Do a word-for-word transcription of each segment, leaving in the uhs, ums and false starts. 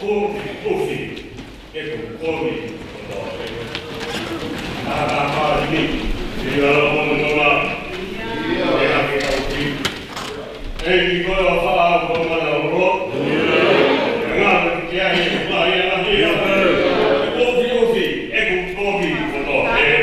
ʻUfi, ʻufi, ʻeku kovi kotoa pē. Ka, ka, ka, ni, ni, la, la, la, la, la. Ia, ke tau ki. ʻEiki ko e ʻofa ʻa e ʻOtua ʻo e māmani. Ngā me kia he, ma, ia, ma, ia. ʻUfi, ʻufi, ʻeku kovi kotoa pē.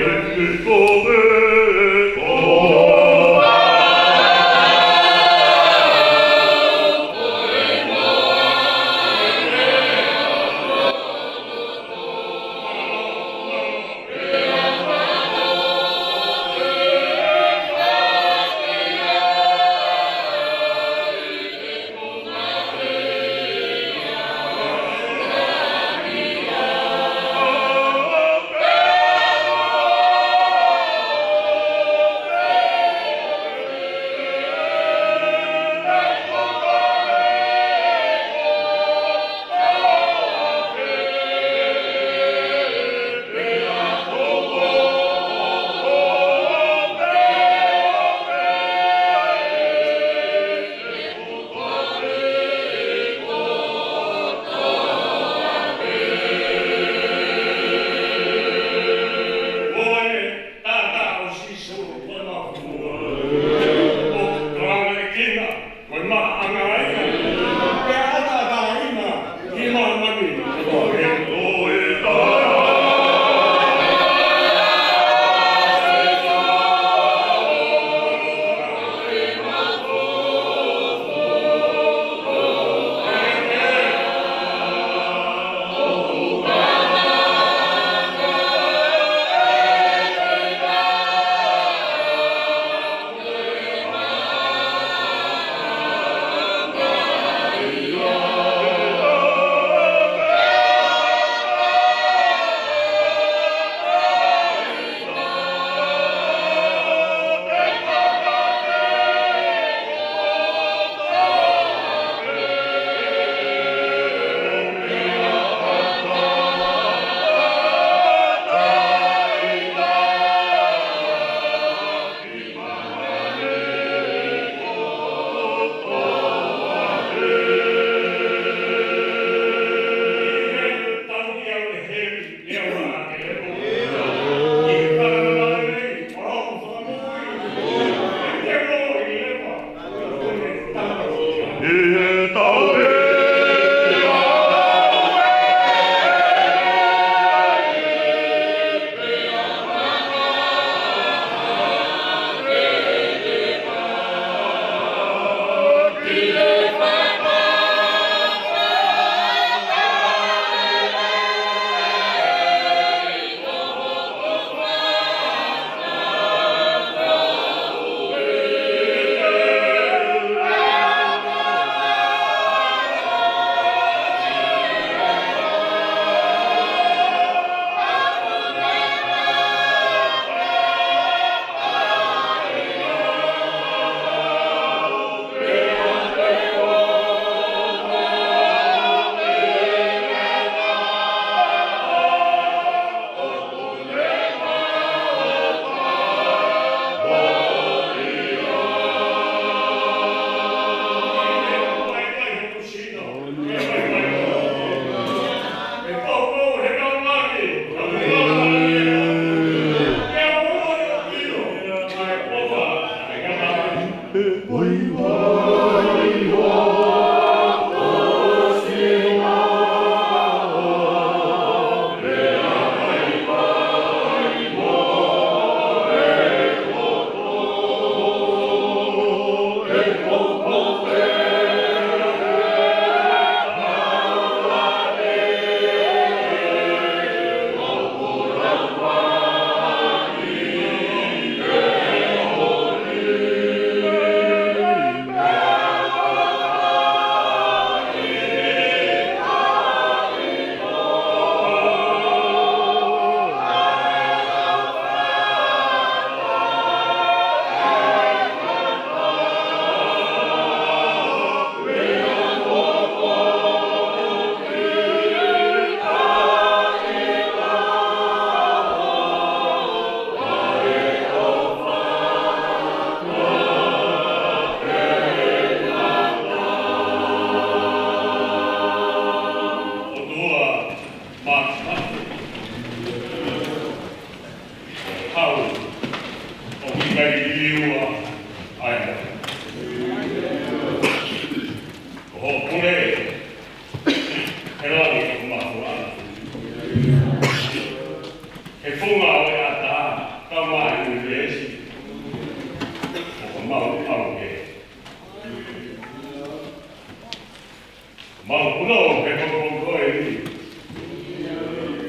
Ono, ke toko ko e ni.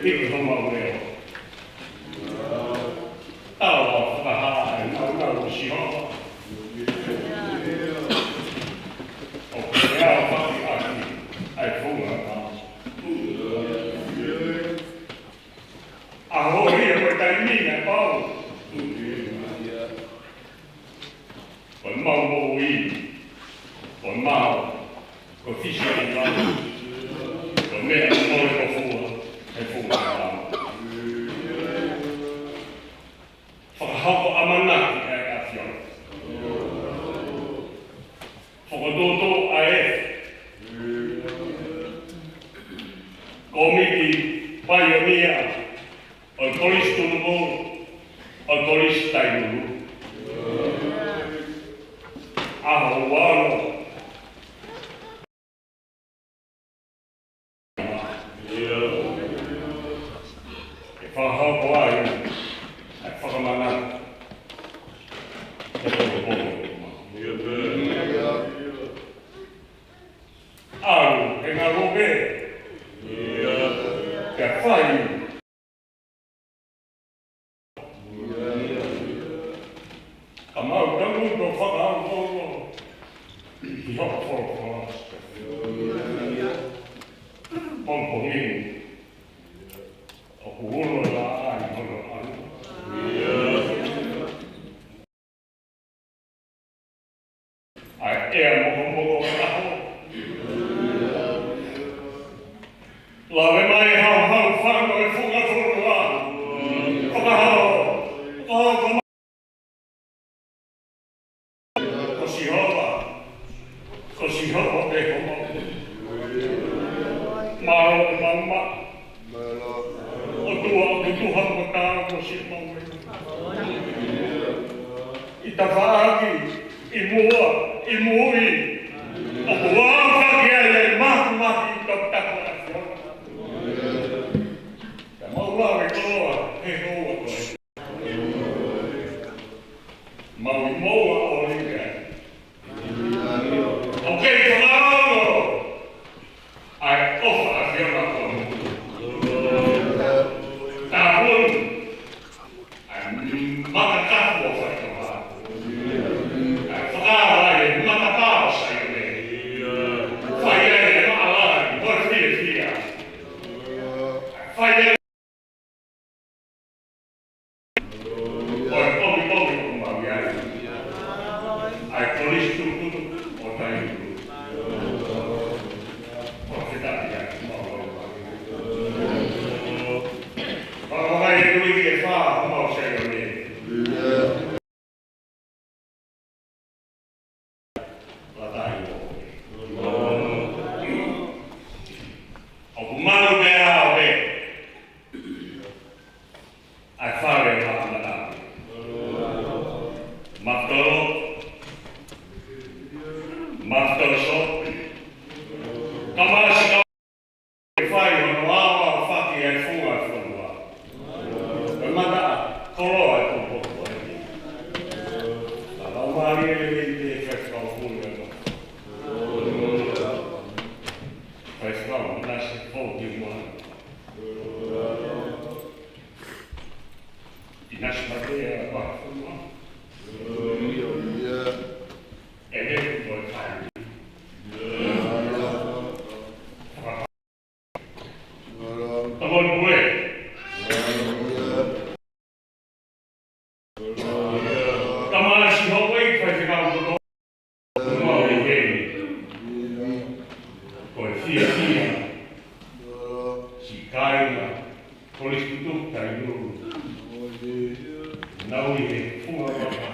Hiki homau leʻo. Tau fakahā e nāunau ʻo Sihova. ʻOku ne aofaki ʻaki ʻa e funga ʻa e tama. ʻAho ia mo e taimi naʻe pau. Ko ʻemau moʻui, ko ʻemau, ko e fisi ʻa e ngāue, ko e meʻa ʻoku mole ko fua, he funga ʻa e tama. Fakahoko ʻamanaki ʻa e ʻAfiona. Fokotuʻutuʻu ʻa e kōmiti paionia ʻo e Kolisi Tunuʻulu, ʻo e Kolisi Tainulu. ʻAho ua ono. ʻE fakahoko ai ʻa e fakamanatu. ʻAlu, ʻe ngalo pē. Ka fai. Ka mau tangutu ʻo fakaongoongo ki hoʻo folofola. Pongipongi ni, ʻoku ulo e laʻā ʻi hono ʻalu. ʻA e ʻea mokomoko ʻo e ʻaho. Lave mai hauhau fano e funga fonua. Fakahā ʻo ko Sihova. Ko Sihova pē homau mālō ʻo maumau. ʻOtua ʻoku tuha mo taau ko siʻemau ʻEiki. ʻI tafaʻaki, ʻi muʻa, ʻi mui. ʻOku aofaki ai ʻa e māfimafi ʻi he toputapu ʻo e ʻAfiona. Ka mau lave koloa he houa ko eni. Mau ʻi moua ʻo live ai. ʻOku kei fakaongo ʻa e ʻofa ʻa e ʻAfiona ko e moʻui. Tāpuni ʻa e makakapu ʻo e faitoʻo. ʻA e fakaava ʻa e matapā ʻo Saione. Fai ai e maʻalaʻala mo e fiefia. Fai ai ʻo e pongipongi ʻoku mau ʻi ai. ʻA e Kolisi Tunuʻulu ʻo Tainulu. ʻOku fetaʻi ai mau lau. Fakavakai e tui ke fā homau Saione. Lata ai mo. ʻOku malu pē ʻa e ʻa e fale ʻo Haʻa Mataʻu. Makatolo. Makatolo so. Kamasi ka ʻe fai hono aoaofaki ʻa e funga fonua. ʻE mata koloa e popo. Ka lau mālie lelei pē Faifekau Pule ʻa e Faifekau Nasi Fou ki Moana. ʻI Nasi Matea ʻa e Faifekau. ʻE he ko e kai. Tamai Pule. Tamai Sihova ʻi Faifekau Koto. Mau ʻi heni. Ko e fiefia. Siʻi kāinga. Kolisi Tunuʻulu Tainulu. Nau ʻi he funga vaka.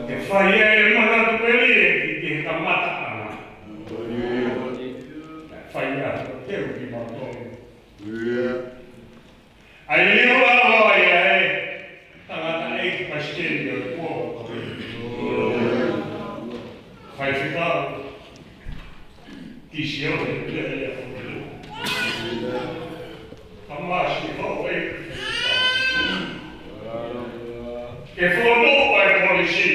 Ke fai e manatu peli e ki he kamata ʻana. Ke fai a teu ki mautolu. ʻAi liu a loa ia e tangataʻeiki palesiteni ʻo e kuo. Faifekau. Kisione pea ia ko e. Kamasi ko e. Siasi.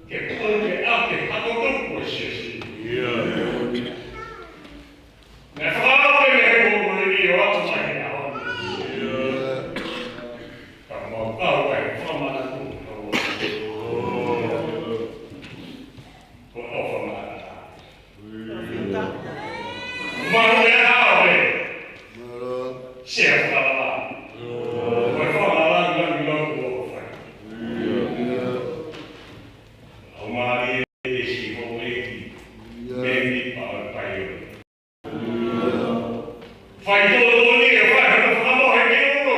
Ke pule ʻa e hako tupu ʻo e Siasi. Naʻe fakaaʻu pē mei he moʻui ʻo aʻu mai he ʻaho ni. Ka mau kau ai, fakamanatu, kau ai. Ko e ʻofa maʻa. Mau e ʻaho ē. Sea fakalala. Ko e fakalala, ngaahi lotu ʻoku fai. ʻOku mālie e siʻi houʻeiki. Mei ni pa o pai o. Faitotonu e fai hano fakamohe ki ʻolunga.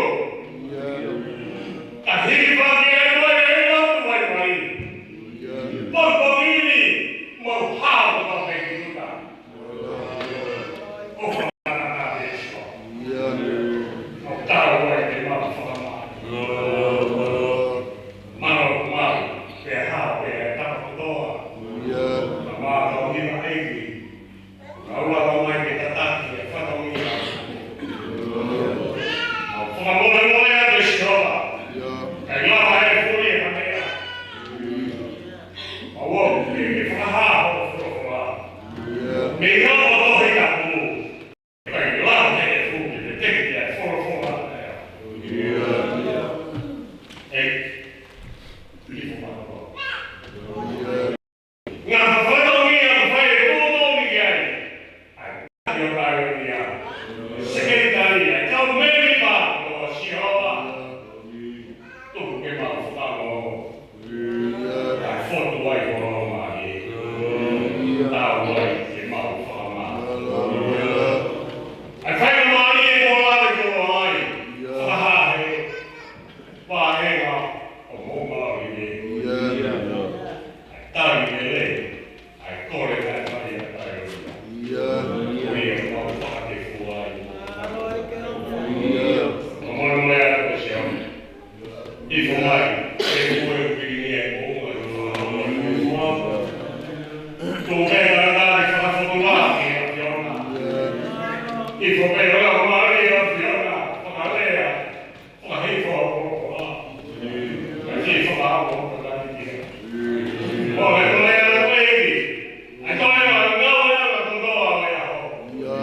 Ka hili paki e moe e lotu vaivai. Pongipongi ni, mau hao ka peki tuta. ʻOfa maʻa e Siasi. Mau tau ai ke mau fakamā. Mau, mau, pea hao, pea tapa kotoa. Ka mau tau ni ma eki. Ka ua ka mai ke tataki e fatongia. Mau fakamolemole atu Sihova. Kae lava e fuli e kamea. Mau ō ke, ke fakahā hoʻo folofola. Mei hoʻo Tohi Tapu. Kae lava e fuli ke teki e folofola. ʻE, ʻi folofola. Ngaahi fatongia ʻoku fai e tōtō ni ki ai. ʻAi, ʻio, ʻai, ʻio. Sekelitali, ʻai, kau mēmipa ʻo Sihova. Tuku ke mau fakaongo. ʻAi, fotu ai ko Roma ē. Tau ai ke mau fakamā. ʻAi, fai ka mālie ko lave ko ai. Fakahā he. Pāhenga ʻo mo malawi ne. ʻAi tali mele, ʻai kole ʻai mai ʻa tai o ia. ʻIo. Ko ia mau fakatefua ai. Ka molemole atu ko Siasi. ʻIfo mai, e kue pili ni e mo ʻai fakatefua. Ko mea na na e fakafotula ki ʻAfiona. ʻIfo mai, ʻola mai ʻAfiona, fakalea. Fakahifo ʻa e folofola. Kae fakaʻamu ʻo ka kani kia. ʻO e toe ʻa e ʻEiki. ʻAi toe ʻa e ngāue ʻa e kotoa ʻo e ʻaho. ʻIo.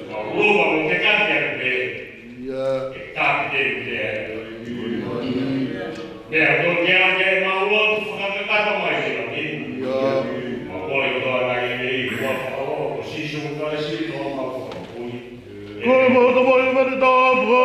Ka ʻulupa mo ke kati ʻa e pē. ʻIo. Ke kati ke pē. Meʻa ko ke ʻa ke mau lotu fakakakato mai ke la ki. ʻIo. Mau kole kotoa ʻa e ʻEiki ʻo fakaʻo ko Sīsū Kalaisi ko homau Fakamoʻui. Ko e mau tapa i mani tapa.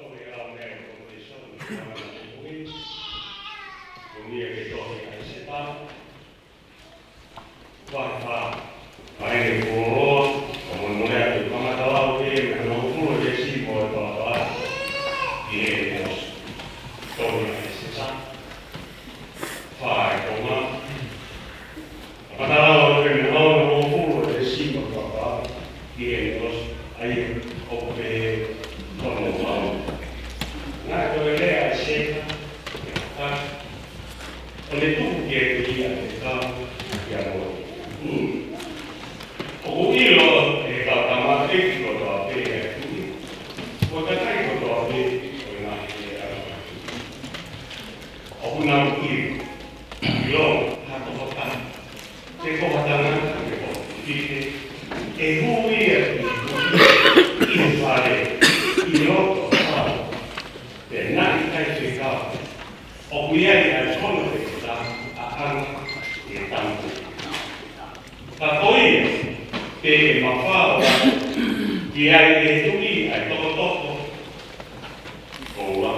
Tohi ʻa e ʻAho Mei, ko e tohi Sihova, ko e tohi ʻa e ʻAisea. Vahe fā, ʻa e fuoloa, ka molemole atu, kamata lau pē mei hono hongofulu veesi mo e palapala, ʻi heʻene ʻosi. Tohi ʻa ʻAisea, fā e konga, kamata lau pē mei hono hongofulu veesi mo e palapala, ʻi heʻene ʻosi. ʻOku pehē hono mau. Naʻe toe lea ʻa ʻAiseka, ʻo ne tuku ki he tuʻi ʻa e fekau kia Mōsese. ʻOku ʻilo ʻe he kau tamaiki kotoa pē ʻa e tuʻi, mo e kakai kotoa pē ʻo e ngaahi lea. ʻOku nau ʻilo, ʻilo ha tokotaha, pe ko ha tangata, pe ko ha fefine, ʻe hū ia ki he fale ʻi loto fale, pea naʻe ʻikai fekau. ʻOku ʻi ai ʻa e kono ʻe taha ʻa ʻanga ʻi he tangata. Ka ko ia, pea ʻe mafao ki ai ʻe he tuʻi ʻa e tokotoko ʻo ua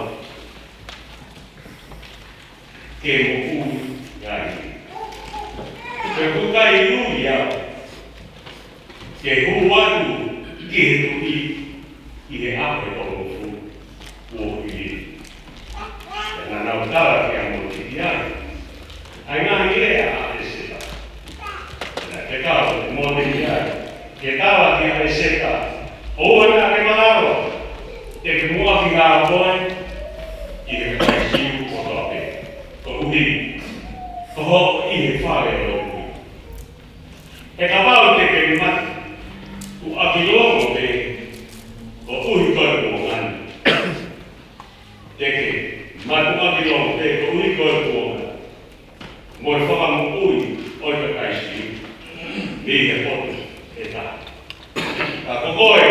ke moʻui ai. Pea ʻoku ʻikai ui au ke hū atu ki he tuʻi ʻi he ʻaho ʻe tolungofulu kuo hili. Pea naʻa nau tala kia Mōsese ʻa e ngaahi lea ʻa ʻAiseka. Naʻe fekau ʻe Mōsese ke tala kia ʻAiseka, ʻoua naʻa ke malava, te ke muʻaki hao koe ʻi he kakai Siu kotoa pē, koeʻuhi ko hoʻo ʻi he fale ʻo e tuʻi. He kapau te ke matuʻaki longo pē koeʻuhi ko e kuonga ni. Te ke matuʻaki longo pē koeʻuhi ko e kuonga ni, mo e fakamoʻui ʻo e kakai Siu mei he potu ʻe taha. Ka ko koe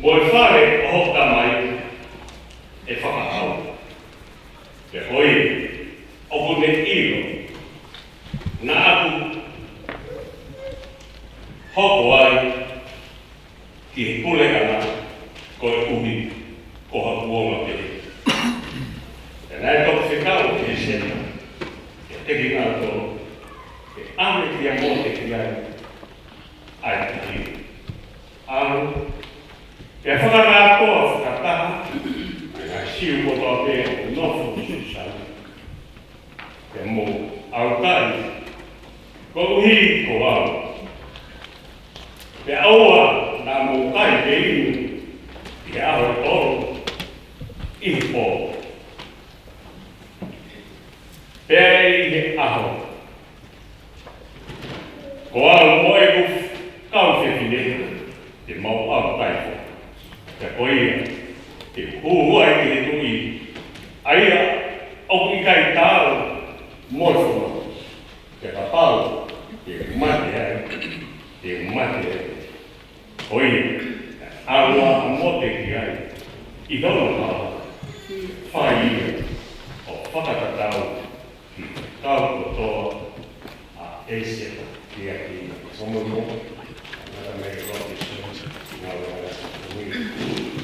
mo e fale ʻo hoʻo tamai ʻe fakaʻau. Pea ko ia, ʻoku ne ʻilo naʻa ku hoko ai ki he puleʻanga koeʻuhi ko ha kuonga pē. Pea naʻe toki fekau ʻe ʻAiseka kiate kinautolu ke ʻave kia Mōsese ki ai ʻa e tahi. ʻAlu, pea fakakātoa fakataha ʻa e Siu kotoa pē ʻoku nofo ʻi Susani. Pea mou ʻaukai koeʻuhi ko au. Pea ʻoua naʻa mou kai pe inu ʻi he ʻaho ʻe tolu ʻi he pō. Pea ʻi he ʻaho ko au mo ʻeku kau fefine te mau ʻaukai foki. Pea ko ia, te u hū ai ki he tuʻi, ʻa ia ʻoku ʻikai taau mo e fonua. Pea kapau te u mate ai, te u mate ai. Ko ia, ʻalu ʻa Mōsese ki ai ʻi hono hala, fai ia ʻo fakatatau ki he kau kotoa ʻa ʻAiseka. Ia ki Solomone, ngata mai ko te Solomone, ngata mai ko te Solomone.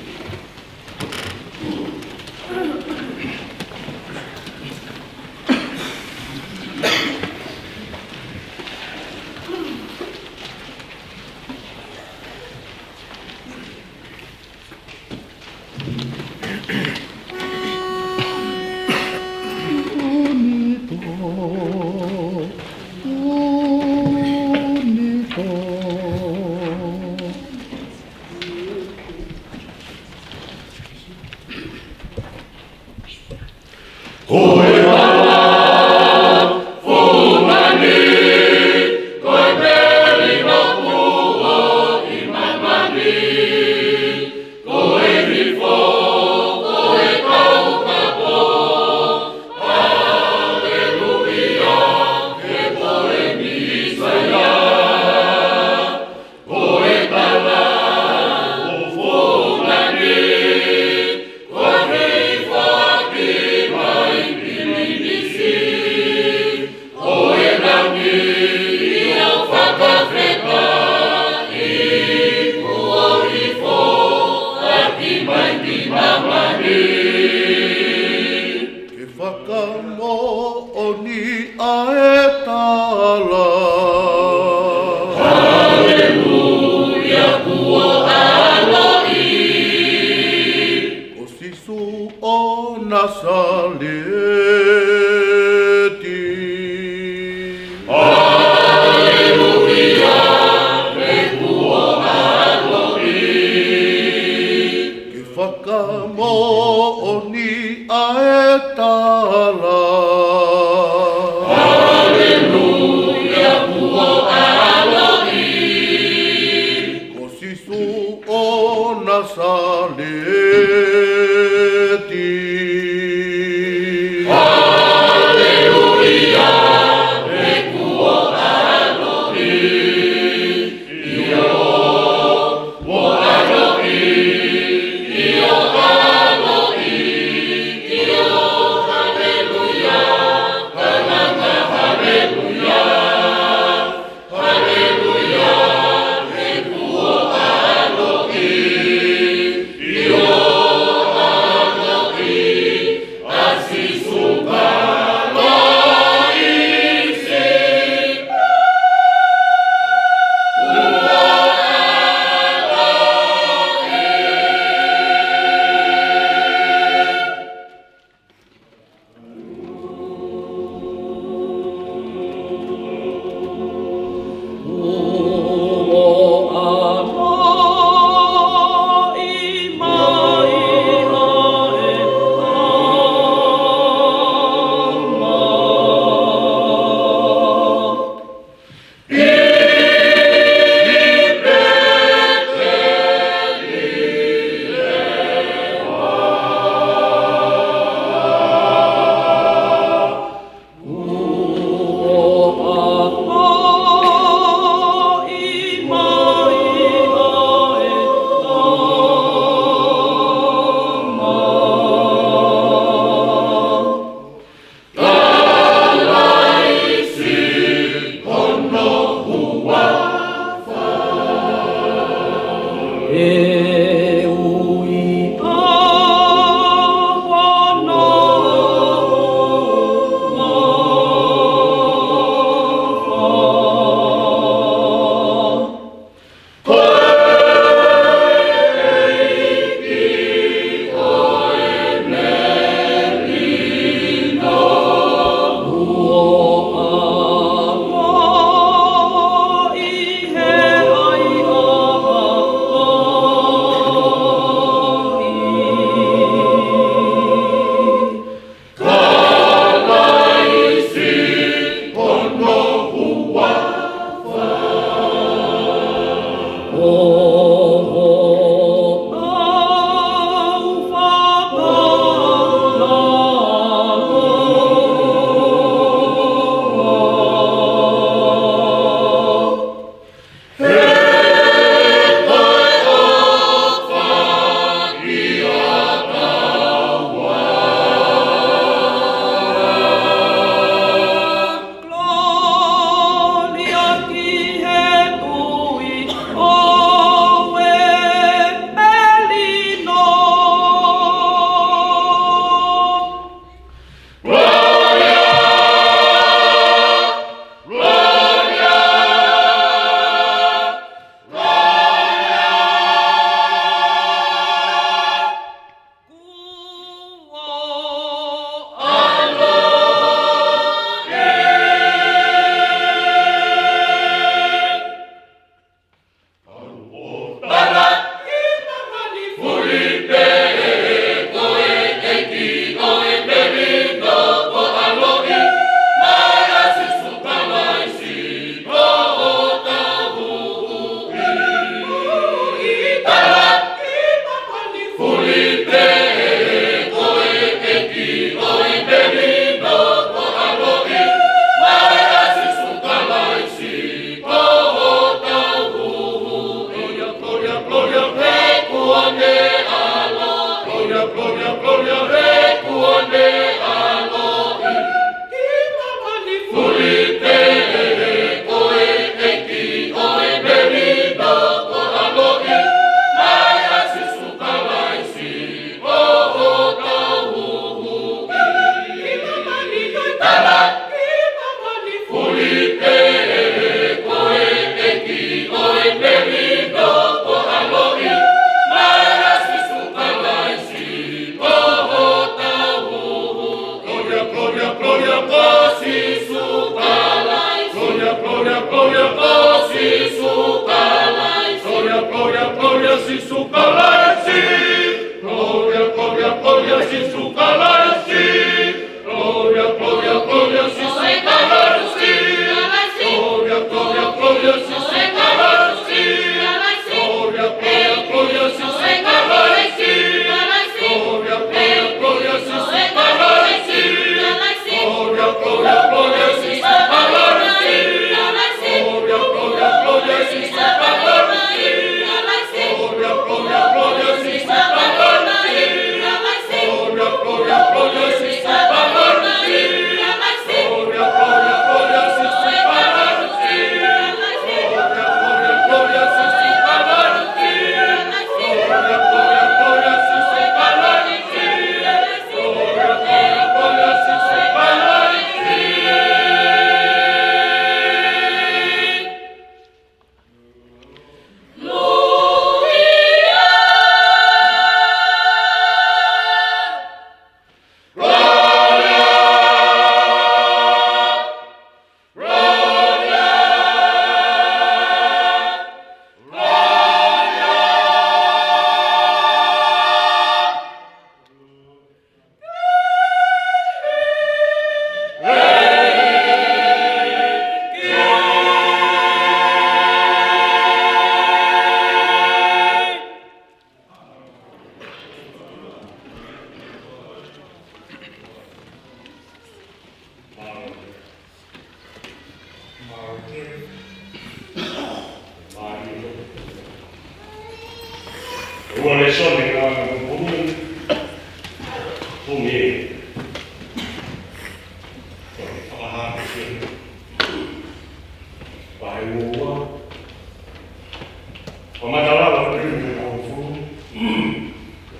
Nasaleti. Haleluia, he kuo ʻaloʻi, ʻio, kuo ʻaloʻi, ʻio, ʻaloʻi, ʻio, haleluia, kalanga haleluia. Haleluia, he kuo ʻaloʻi, ʻio, ʻaloʻi, ʻa Sīsū Kalaisi. Kuo ʻaloʻi. Ua lēsoni ngāue ʻa e Fakamoʻui. Ko e Fakahā ki he Sione. Vahe uaua. Ko e fakamatala ʻo e veesi hongofulu.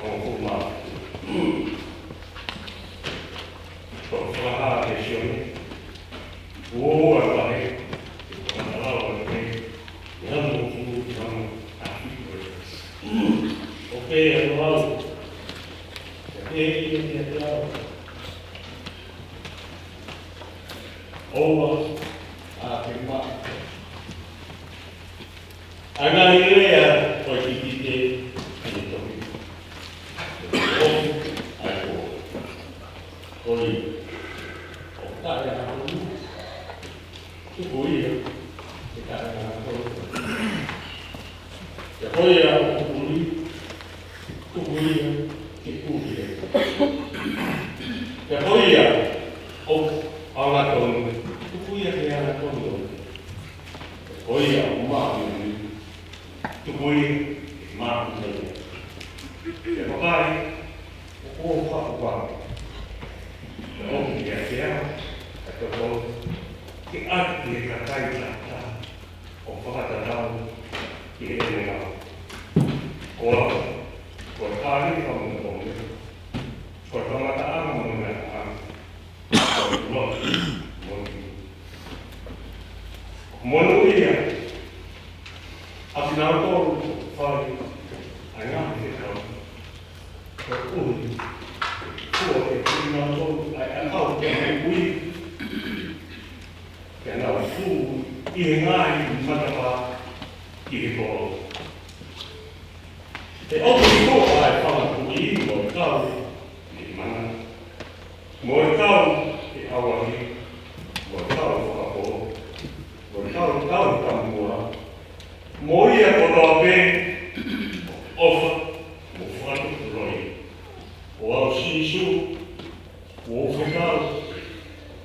Hongofulu mā fitu. Ko e Fakahā ki he Sione. Uaua vahe. Ko e fakamatala ʻo e veesi hongofulu mā fitu. ʻOku pehē ʻe he lau. Pehē ʻe he lau. ʻOua ʻa ke maʻu ʻa e ngaahi lea ʻo e kikite ʻi he tohi. ʻOku ʻai ko. Ko ia. ʻOku taʻe ʻa ko. Tuku ia ke taʻe ʻa ko. Pea ko ia ʻoku puli, tuku ia ke puli. Pea ko ia ʻoku angatonu, tuku ia ke angatonu. Pea ko ia ʻoku māʻoniʻoni, tuku ia ke māʻoniʻoni. Pea ko e kakai ʻoku faʻu pā. Pea ʻoku ʻiate au ʻa e totonu ke ʻatu ki he kakai taha taha ʻo fakatatau ki heʻene ngāue. Ko au, ko e Kalifa mo e Ōmeka, ko e kamataʻanga mo e ngataʻanga, ko e lotu mo e niʻihi. Monūʻia ʻa kinautolu ʻoku fai ʻa e ngaahi fekau. Koeʻuhi ko e fua ʻe kinautolu ʻa e ʻakau ki he moʻui, ke nau fū ʻi he ngaahi matapā ki he koloa. He ʻoku ʻi ai ʻa e fanga tuʻi mo e kau ʻi he mana, mo e kau ʻi he ʻauahi, mo e kau fakapō, mo e kau tauhi tamuʻa, mo ia kotoa pē ʻoku ʻofa mo fakatukulolo. Ko au Sīsū, ʻoku ou fekau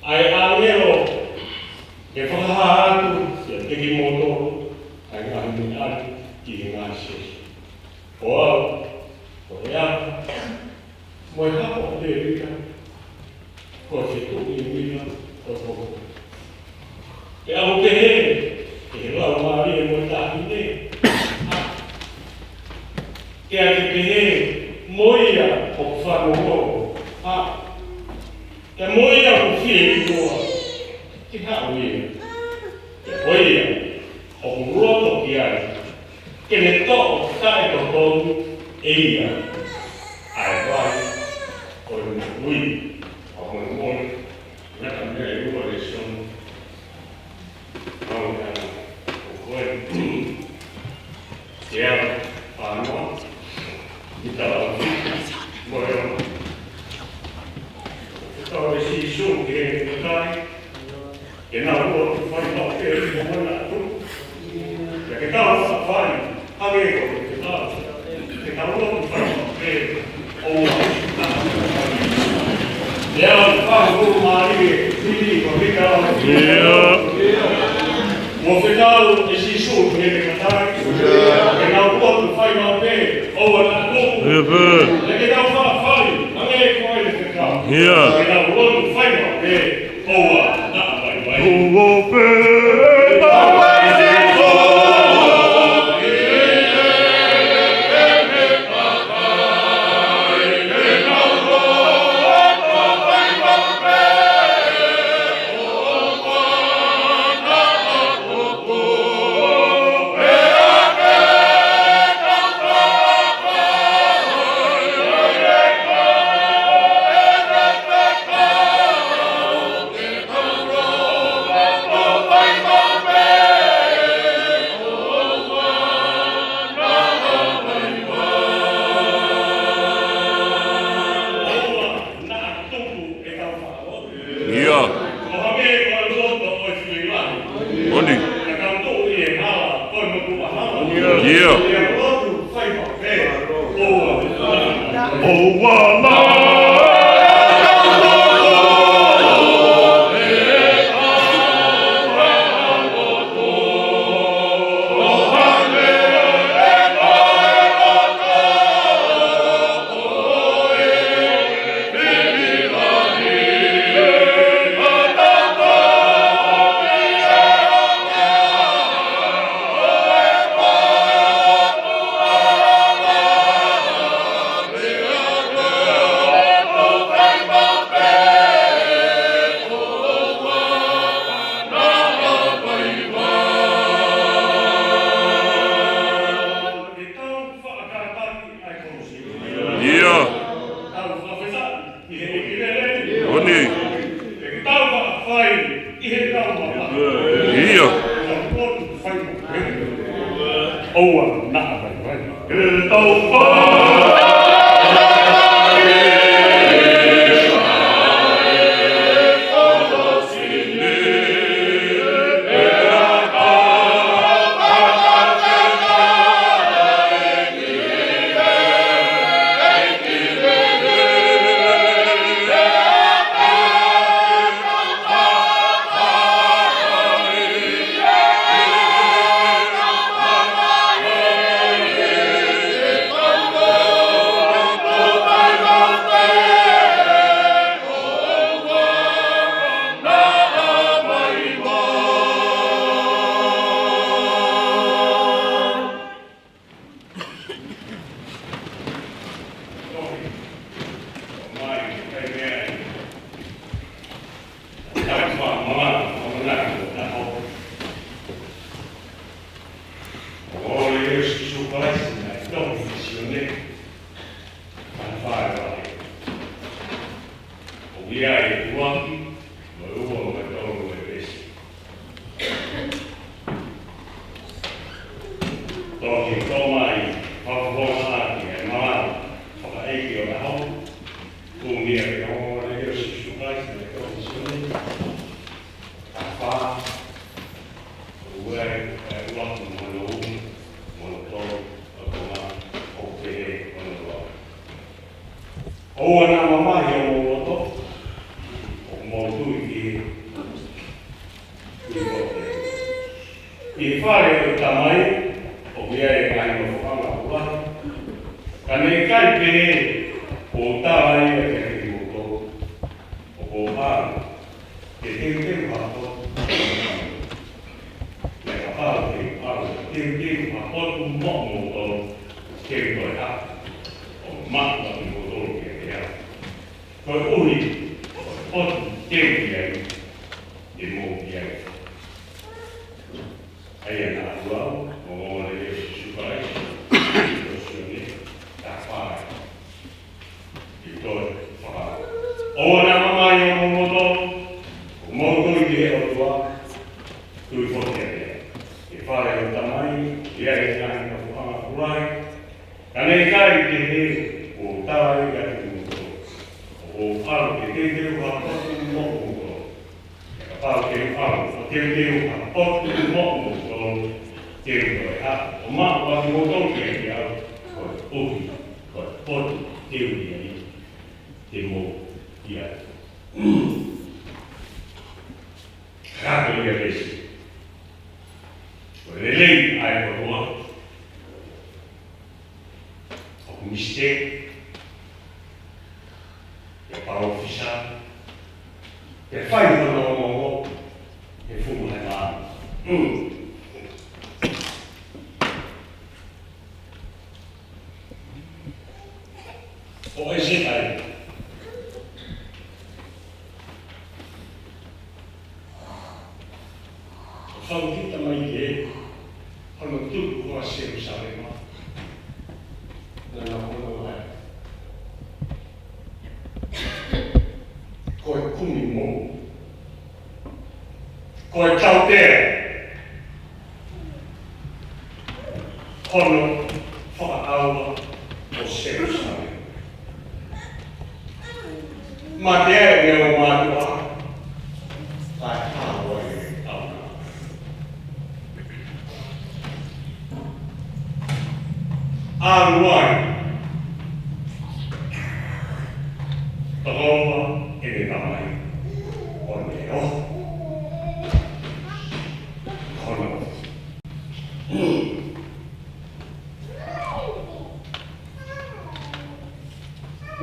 ʻa e ʻāngelo ke fakahā atu kiate kimoutolu ʻa e ngaahi meʻa ni ki he ngaahi siasi. Ko au, ko e aka mo e hako ʻo Tēvita, ko e fetuʻu ʻi he uila ʻo e koko. Pea ʻoku pehē ʻe he Laumālie mo e Taʻahine, ʻa, pea ke pehē mo ia ʻoku fanongo, ʻa, pea mo ia ʻoku fie ʻiloa, ke haʻu ia. Pea ko ia ʻoku loto ki ai, ke ne toʻo taʻetotonu ʻe ia ʻa e vai ʻo e moʻui. ʻA, molemole, ngata mei ai ʻa e ua lēsoni. Mau ngata, ʻoku ʻi ai ʻa e fānau, ʻi he taʻu, mo e ono. Ko e fekau ʻa Sīsū ki he kakai, ke nau lotu fai maʻu pē ʻi he moʻui atu. Pea ke tau fai, hangē ko e fekau, ke tau lotu fai maʻu pē ʻoua naʻa fai. Pea ʻoku fai ʻoku mālie, ʻi he ko e fekau. ʻIo. Ko e fekau ʻa Sīsū ki he kakai, ke nau lotu fai maʻu pē ʻoua naʻa tuʻu. ʻIo pē. Pea ke tau fai, hangē ko e fekau. ʻIo. Ke nau lotu fai maʻu pē ʻoua naʻa vaivai. ʻOua pē. ʻIo. ʻOni. ʻIo. ʻOua naʻa. Naʻa vaivai. Ke tau fai. ʻOku ʻi ai e ʻuluaki mo e ua mo e tolu e veesi. Toki toʻo mai, fakafofongaʻaki e malanga fakaʻeiki ʻo e ʻaho. Ko e meʻa ke ʻoua le ʻio Sīsū Kalaisi, le ko Sīsū. Ka fā, ʻoku ʻi ai e ʻuluaki mo e ua, mo e tolu, ʻo e konga, ʻoku pehē hono ua. ʻOua naʻa mamahi homou loto, ʻoku mou tui ki he, tui ki he. ʻI he fale ʻo e Tamai, ʻoku ʻi ai e ngaahi nofoʻanga ʻoku lahi. Ka ne ʻikai pehē kuo u tala ia kiate kimoutolu. ʻOku ou ʻalu ke teuteu ha potu. Pea kapau te u ʻalu ke teuteu ha potu moʻomoutolu, te u toe haʻu ʻo maʻu ʻa kimoutolu kiate au. Koeʻuhi ko e potu te u ʻi ai, te mou ʻi ai. ʻA ia naʻa ku lau, mo le ʻio Sīsū Kalaisi, ʻio Sione, ka fā. ʻI toe fā. ʻOua naʻa mamahi homou loto, ʻoku mou tui ki he ʻOtua, tui foki kiate au. ʻI he fale ʻo e Tamai, ʻoku ʻi ai e ngaahi nofoʻanga ʻoku lahi. Ka ne ʻikai pehē kuo u tala ia kiate kimoutolu. ʻOku ou ʻalu ke teuteu ha potu moʻomoutolu. Pea kapau te u ʻalu ʻo teuteu ha potu moʻomoutolu, te u toe haʻu ʻo maʻu ʻa kimoutolu kiate au, koeʻuhi ko e potu te u ʻi ai, te mou ʻi ai. Kātoa ia veesi. Ko e lelei ʻa e ʻOtua. ʻOku misiteki, ʻe palōfisai, ʻe fai hono ongoongo, ʻe fumu he maama. Mm. ʻO e se ai. ʻO fau kita mai ke, hono tuku ko ā Selusalema. Naʻa na hono ai. Ko e kumi mou. Ko e tautea. Hono fakaʻauha ʻo Selusalema. Mate ai ʻene ʻomai ʻa e ʻaho ʻo e ʻauna. ʻAlu ai. Tokoloa ʻene tamai. ʻO ne ʻoho. Hono.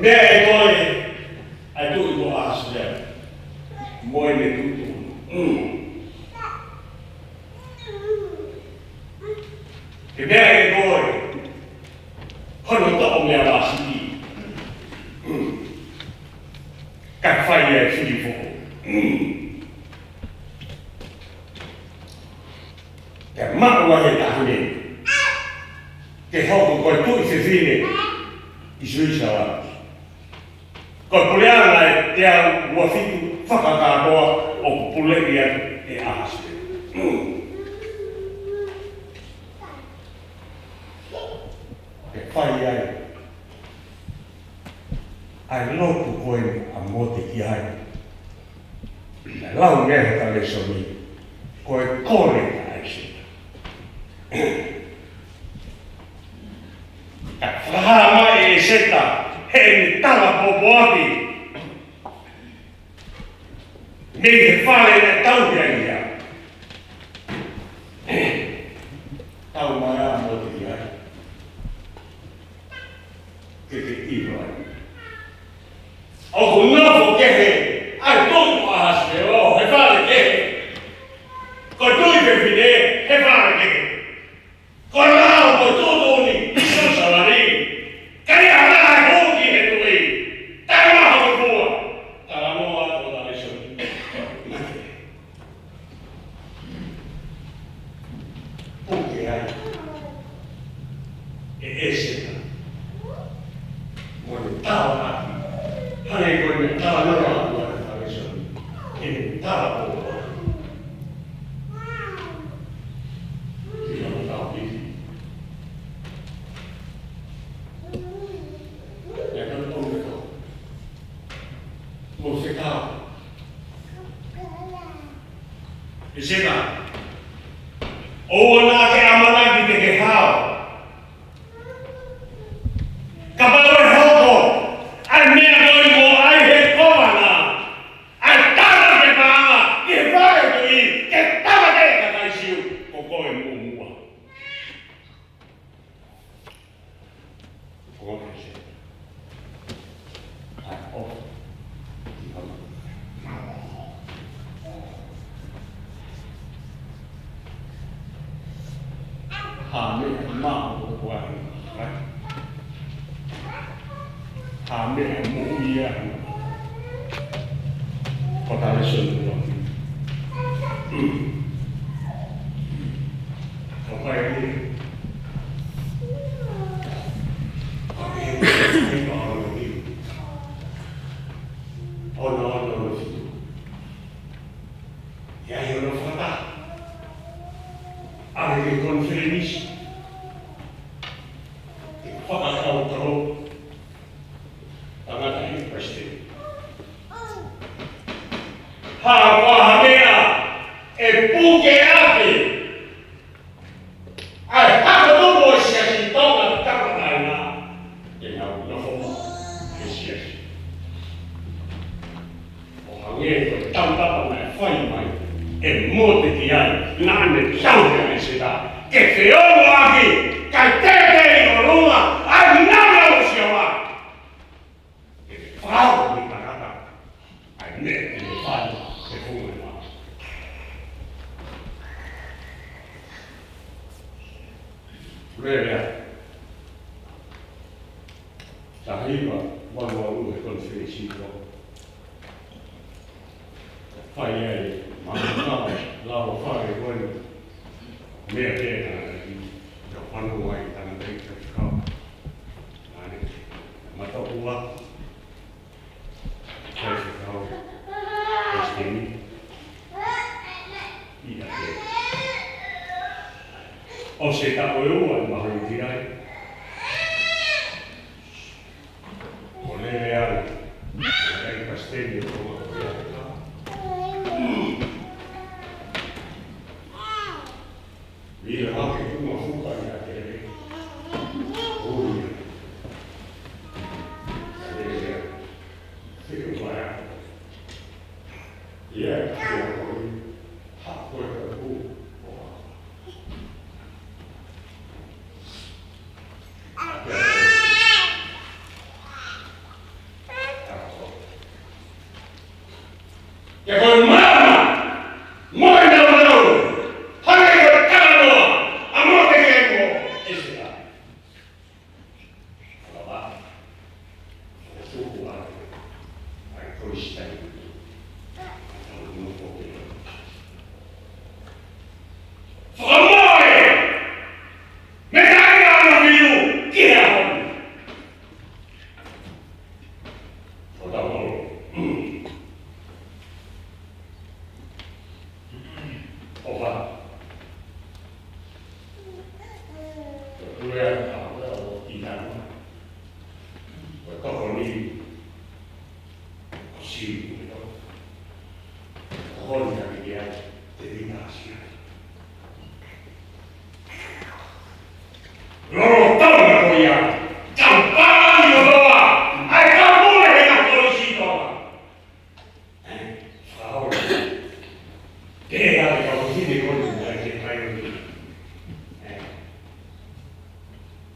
Meʻa ʻe koe, ʻa e tuʻi ko ʻAhasivela, mo ʻene tuʻutuʻuni. Ke meʻa ʻe koe, hono toʻo meʻa vāsiʻi. Ka fai e fili foʻou. Ke maʻu ʻa e taʻahine. Ke hoko ko e tuʻi fefine ʻi Suisalanti. Ko e puleʻanga ʻe teau ua fitu fakakātoa ʻoku puleʻi ʻe ʻAhasivela. fai ai ʻa e lotu ko eni ʻa Motekiai. Naʻe lau mei he lēsoni, ko e kole ʻa ʻAiseta. Ka fakahā mai ʻe ʻAiseta heʻene tala pōpoaki mei he fale naʻe tauhi ai ia. Tau mai ā Motekiai, ke ke ʻilo ai. ʻOku nofo kehe ʻa e tuʻi ʻo ʻAhasivelosi he fale kehe. Ko e tuʻi fefine he fale kehe. Ko e lao ko e tuʻutuʻuni ʻi Selusalemi. Ka ʻi ai ha taha ʻe hū ki he tuʻi, taʻemaʻa hono fua. Talanoa atu ʻo talēsoni. Puke ai ʻe ʻAiseta mo ʻene tala ʻaki, hangē ko ʻene talanoa atu ʻa e talēsoni, ʻene tala pōpoaki. ʻI hono tau piki. Ia ka tau piki. Mo se tau. ʻAiseta, ʻoua naʻa ke ʻamanaki te ke hao. Kapau ʻe hoko ʻa e meʻa ko eni ʻoku ʻai he kōvana ʻa e tala ke paʻanga ki he fale tuʻi, ke tāmateʻi e kakai Siu, ko koe muʻomuʻa. Ko e se. ʻAi, ʻo. Ha meʻa maʻu ʻoku ʻai. Ha meʻa moʻui ia. Ko e talēsoni ua. Ko e fai ni. Ko e fai ni. Ono, ono, ono, fitu. ʻI ai hono fakataha ʻa e konifelenisi fakakaukau tangataʻeiki palesiteni. Ha ko ha meʻa ʻe puke ʻaki ʻa e hako tupu ʻo e siasi Tonga ki Kapakalaina, ʻe nau nofo mai he siasi. ʻO hangē ko e tautapa naʻe fai mai ʻe Motekiai, naʻa ne tauhi ʻa ʻAiseta ke feʻunga ʻaki, kae teitei ʻi ʻolunga ʻa e nāunau ʻo Sihova. ʻE fau ni takata ʻa e meʻa ʻe fai ʻe he funga ʻo e maama. Lelea. Taha hiva valu valu he konifelenisi ko. Fai ai, maama, lava fale ko eni. Meʻa pē tangataʻeiki, ka fanu ai tangataʻeiki ka kau. Nane, mataʻu ua. Kai se kau. Palesiteni. ʻIa ke. ʻOsi e taʻu ʻe ua ʻi mahalo ki ai. ʻO lele ai, ʻa e palesiteni ʻo Tonga ko ia. Mira hake kuma fuka ia ke le. Ui. Lele ai. Fiu mai. Ia, ia, ui. Hako e kapu. Lolotonga ko ia, kau pālangi ʻo Tonga, ʻa e kau mule he ngaahi kolisi ʻi Tonga. Ē, fakahola. Pea ʻe kau fefine ko eni, ʻa e ke kai o ni. Ē.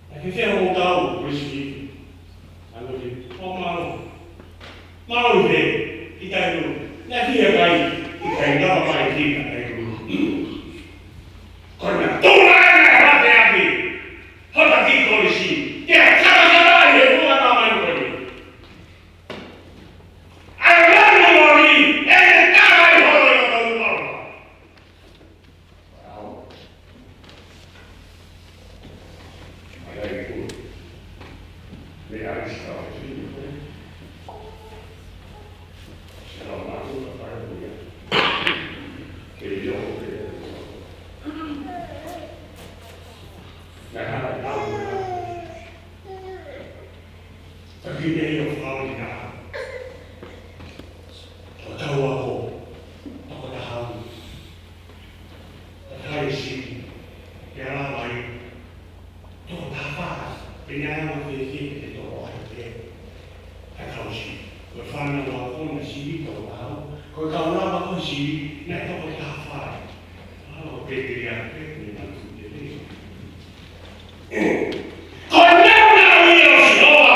ʻA e fefine ʻo tau, kolisi. ʻA e ngaahi, ʻo mālō. Mālō ʻi he, ʻi Tainui. Naʻe ʻikai, ʻikai ngāue mai ki Tainui. Ko ena tula ena ʻa e hake ʻaki. Hota ki kolisi. Ke katakata ʻi he funga māmani ko eni. ʻA e lanu moli, ʻe ne tala ʻi holo ʻi o tau ʻi Tonga. Taki nei ʻo fakaoli na. Ko tau ako, tokotaha ʻo Takai si, ke ala mai, tokotaha fā, pea ʻe ala mai ke ke tokotaha ke. Takausi, ko e fānau ako naʻe sivi tokotaha, ko e kau lava ko e sivi, naʻe tokotaha fā. Ala ko Petelea, Petelea na tu te leo. Ko e nau nau ia ʻo Sihova.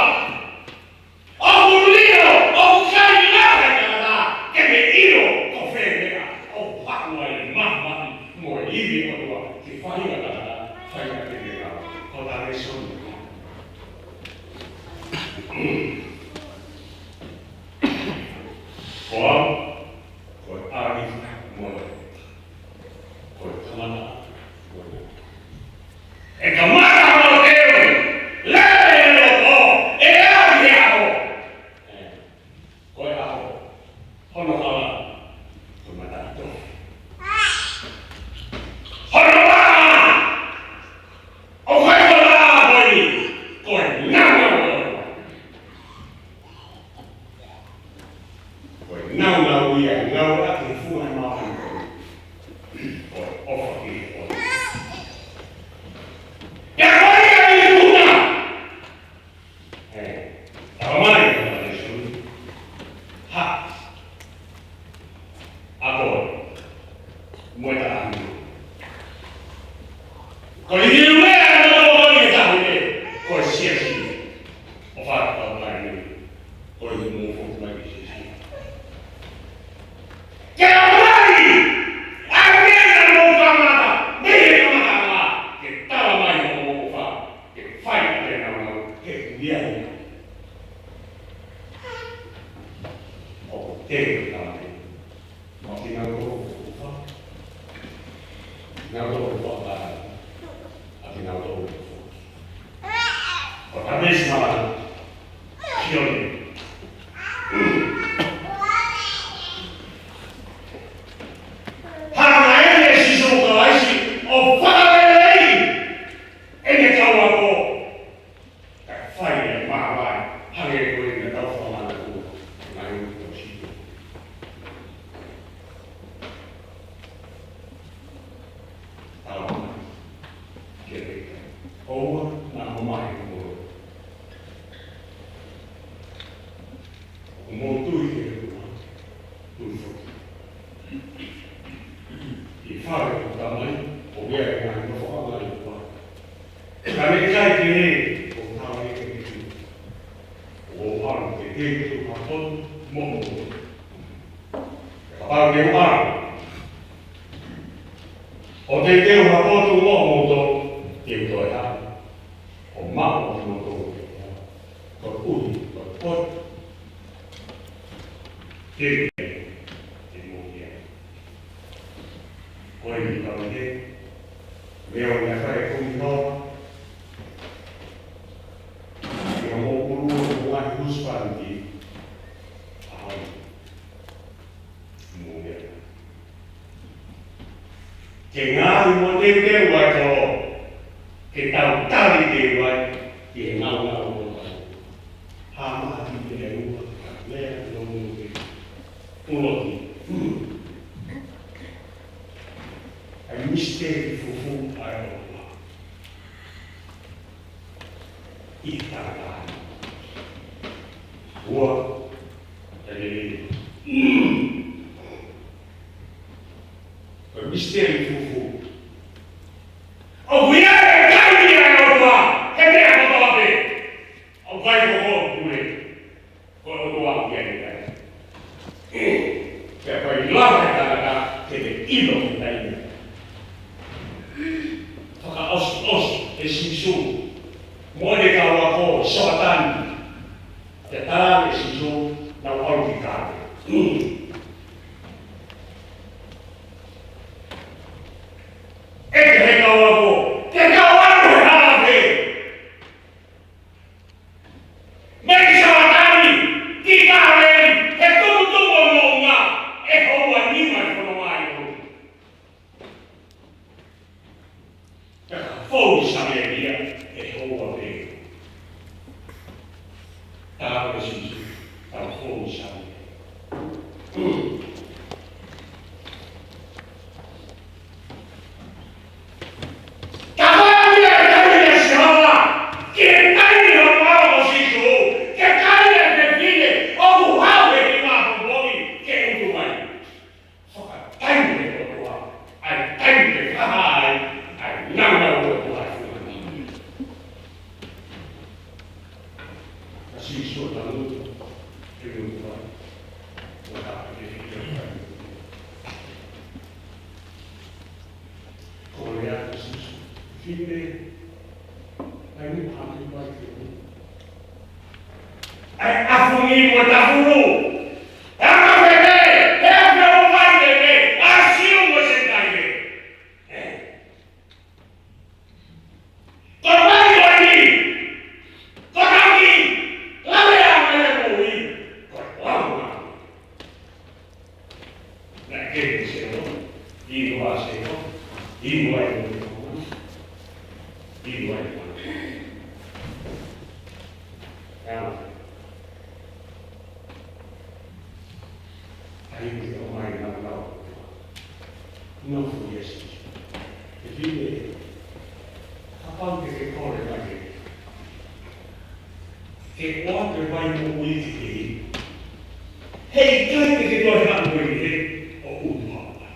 ʻOku lilo, ʻoku ʻikai lava ʻe he tangata ke ne ʻilo ko fē meʻa ʻoku haʻu ai e māfimafi mo e ivi ʻo e ʻOtua ki he faʻahinga tangata, faʻahinga kehekehe. Ko e lēsoni. Ko au, ko e ʻAlifa mo e, ko e kamata mo e, ʻe kamata mo e, lele e loto, ʻe aʻu ki he ʻaho. Ē, ko e ʻaho, hono hala, ko e mataʻitofe. Hono hala, ʻoku ʻikai ko e hala ko eni, ko e nana ko e. Ko e naunau ia, ngāueʻaki he funga māmani ko e ʻofa ki he ʻOtua. Pea ko ia ʻi tuna. Ē, tau mai, tau mai, sui. Ha. Ako. Mo e taʻahine. Ko e liliu lea ʻa e motuʻa ko eni ʻi he taʻahine, ko e siasi. ʻO fakapapauʻi ʻe ia. Ko e mou foki mai ki he siasi. Ke ʻomai ʻa e meʻa naʻa mou kamata, mei he kamataʻanga, ke tala mai hoʻomou ʻofa, ke fai ʻa e naunau, ke kulia ia. ʻOku teu e tama. ʻA kinautolu ʻoku ʻofa. Kinautolu ʻoku ʻofa. ʻA kinautolu ʻoku ʻofa. Ko Tamesi Malanga. Sione. Hanga ʻe Sīsū Kalaisi ʻo fakaleleiʻi ʻene kau ako. Kae fai e māvae, hangē ko ia naʻa tau fakamālō atu, mai ʻo sio. Tau mai, ke peka. ʻOua naʻa mamahi ko. ʻOku mou tui ki he ʻOtua, tui foki. ʻI he fale ʻo e Tamai, ʻoku ʻi ai e ngaahi nofoʻanga ʻi he ʻOtua. Ka naʻe ʻikai ke ʻi ai ha taha ia ke tuku. ʻOku ou ʻalu ke teuteu ha potu moʻomoutolu. Kapau te u ʻalu ʻo teuteu ha potu moʻomoutolu, te u toe hā. ʻO maʻu ʻa kimoutolu ke hā. Koeʻuhi, ko e potu te u ʻi ai, te mou ʻi ai. Ko e ʻi kau ʻi he, meʻa ʻoku ne fai e kumi hoa. ʻI hoʻomou ʻulu ʻo mou ngaahi husepāniti. ʻAho ni. Mou ʻi ai. Ke ngaahi mo teuteu ai ko, ke tau tali ke ʻi ai, ke ngau ngau ko. Hā maʻa ki te ua, lea no mou ke. Uloki. ʻA e misiteli fufū ʻa e ʻOtua. ʻi he tangata. Ua, ʻa e lelei. Ko e misiteli fufū. ʻOku ʻi ai e kai ia ʻo e ʻOtua, he meʻa kotoa pē. ʻOku ʻikai ko hoʻo pule. Ko e ʻOtua ʻoku ʻi ai e kai. Pea ʻoku ʻikai lava ʻe he tangata ke ne ʻilo he taimi. Fakaʻosiʻosi ʻe Sīsū mo ʻene kau ako, Soatani. Pea tala ʻe Sīsū, nau ʻalu ki kale. ʻEke ʻe he kau ako, ke kau ʻalu he hala pē. Mei Soatani ki Kāleli, he tumutumu ʻo e moʻunga, ʻe houa nima e fononga ʻi ʻolunga. Ka ka fou ʻi Samēlia, ʻe houa pē. Tala ʻe Sīsū, tau fou ʻi Samēlia. Ka ko e ʻuhinga e taimi ʻa Sihova, ki he taimi hono ʻalu ʻo Sīsū, ki he kai ʻa e fefine ʻoku hau he kiʻi pongipongi ke utu mai. Fakataimi ʻe he ʻOtua, ʻa e taimi ke fakahā ai ʻa e nāunau ʻo e ʻOtua ʻi he funga niʻihi. Ka Sīsū ʻo tangutu, ke utu mai. Ua tapu ke hiki ʻa e kai. Ko e lea ʻa Sīsū, fefine, ʻai ni haki mai ke u. ʻAi ʻafungi mo tafulu. ʻE anga fefine, ʻe anga o mai fefine, ʻa Siu mo Senitaile. Ē. Ko e vai ko eni, ko e taki, lave ʻa e moʻui, ko e lau ʻa e moʻui. Naʻe kei selo, inu ʻa selo, inu ai mo te kama, inu ai mo te. Ia. ʻAi ke ʻomai nāunau. Nofo ia Sīsū. Fefine, kapau te ke kole mai ke. Ke ʻoatu e vai moʻui ki he. Heʻikai te ke toe haʻu mai he ʻo utu hau mai.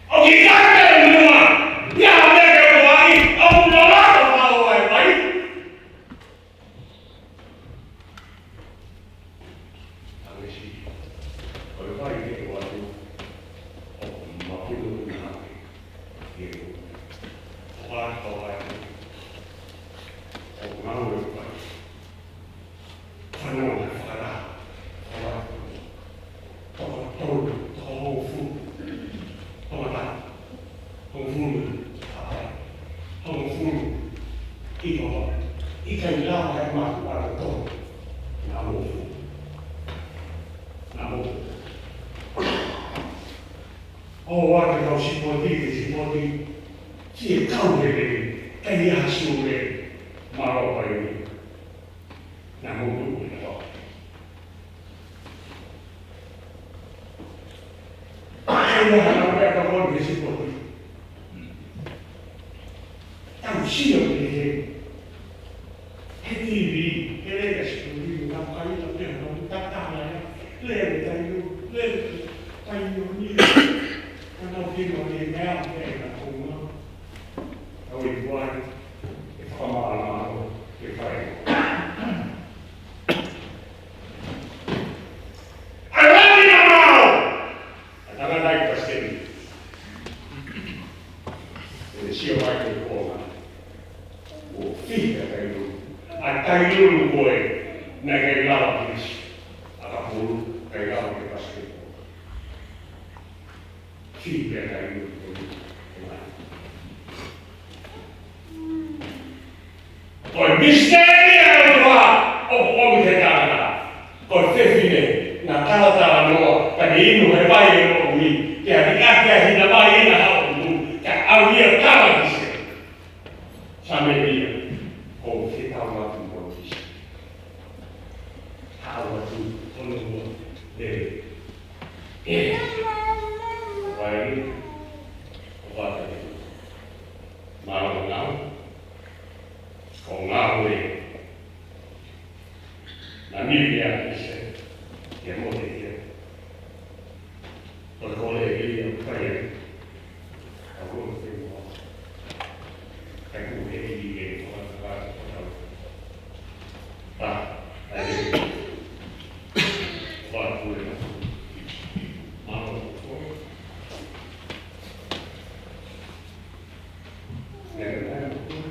ʻOku ʻikai ke ʻi muʻa, ia me ke vai, ʻoku nau ʻalu ʻo haʻu ai vai. Angesi, ko e vai ke ʻoatu, ʻoku mapuno na ke. Ke ʻoatu, ʻoatu, ʻoku ngāue vai. Fanongo he fakataha. Toko tolu, toko hongofulu. Toko taha. Hongofulu. Hapai. Hongofulu. ʻIkai. ʻIkai lava he mātuʻa toko tolu. Naʻa mo hongofulu. Naʻa mo hongofulu. ʻOua te tau sipoti, te sipoti. Siʻi kau lelei. Kai ha siule. Mālō ʻaupito. Naʻa mo hongofulu. Naʻa mo hongofulu. Kai ha naʻa mo hongofulu. Tau sio ki he, he TV, he leka sipoti, tau kai la pea tau tatala ia, lele taio, lele taio ni, ka tau kino ni mea, mea na konga, tau i kuai, e fakamālō, ke fai. ʻAi lani na mao! ʻA e tangata ʻi Pasiteni. ʻE sio mai ki he konga. ʻO fihi ʻa Tailulu. ʻA Tailulu ko ē, naʻe ʻikai lava ke ʻasi. ʻA ka pulu, ʻikai lava ke pasipoti. Fihi ʻa Tailulu ko ē. Ko e misiteli ʻa e ʻOtua ʻoku ʻomi ki he tangata. Ko e fefine naʻe talatalanoa, ka ne inu he vai ʻo e moʻui, ke ʻalu ʻaki ʻa e hina vai ʻi he ʻaho ʻuluaki, ka ʻalu ia ʻo tala ki he Samēlia, ko e fetau atu mo Sīsū. Haʻu atu, hono ua, lele. ʻE, vai, ʻo vata. Mālō nau. Ia, ia, ia, ia, mo te ia. Ko e kole ia, ia, ka ia. Ka ko e te mo. Ka ko e ia, ia, ia, ka, ka, ka, ka. Ah, ai, ia. Wa, ku, ia. Malo, ko. Ia, ia, ia.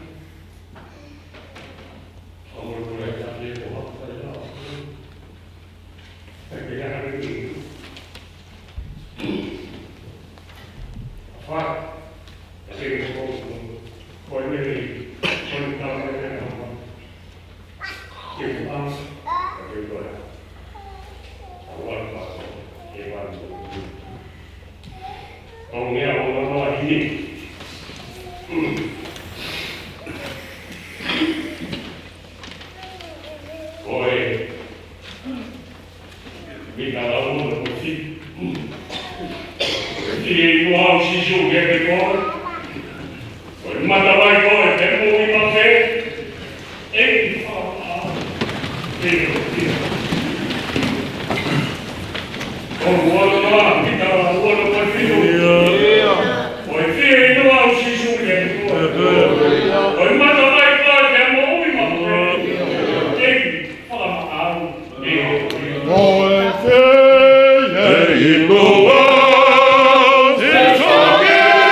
Ko e meʻa ʻoku ou ʻoatu ni. Ko e mita lau mo ko si. Ko e fieinua ʻo Sīsū kiate koe. Ko e matavai ko ē, pea moʻui maʻu pē. ʻEiki, fakaʻamu. ʻEiki, ʻEiki. Ko e uanoa, mita uanoa, ko e fiu. Ko e fieinua ʻo Sīsū kiate koe. Ko e matavai ko ē, pea moʻui maʻu pē. ʻEiki, fakaʻamu. Ko e fieinua ʻo Sīsū kiate koe.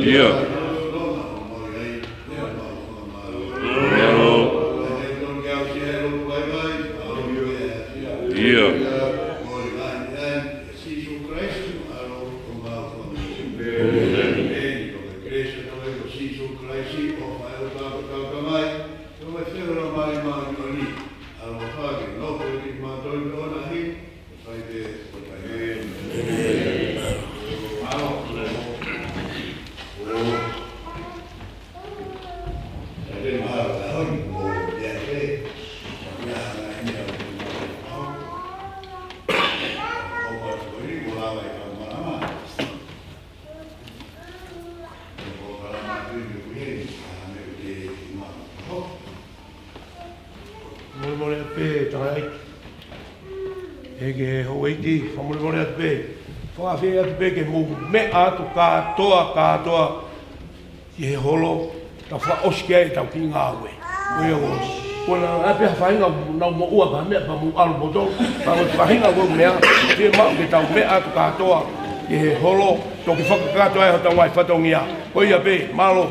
ʻIo. ʻIo. Molemole atu pē, tangataʻeiki. ʻEiki houʻeiki, fakamolemole atu pē. Fakaafeʻi atu pē ke mou meʻa atu kātoa, kātoa ki he holo, tau fakaʻosi ki ai ʻetau kiʻi ngāue. Ko ia ʻoku, ko e ʻi ai pē ha faʻahinga ʻoku nau moʻua pea meʻa pea mou ʻalu moutolu, pea ko e faʻahinga ʻoku meʻa, fiemaʻu ke tau meʻa atu kātoa ki he holo, toki fakakakato ai hotau ngaahi fatongia. Ko ia pē, mālō.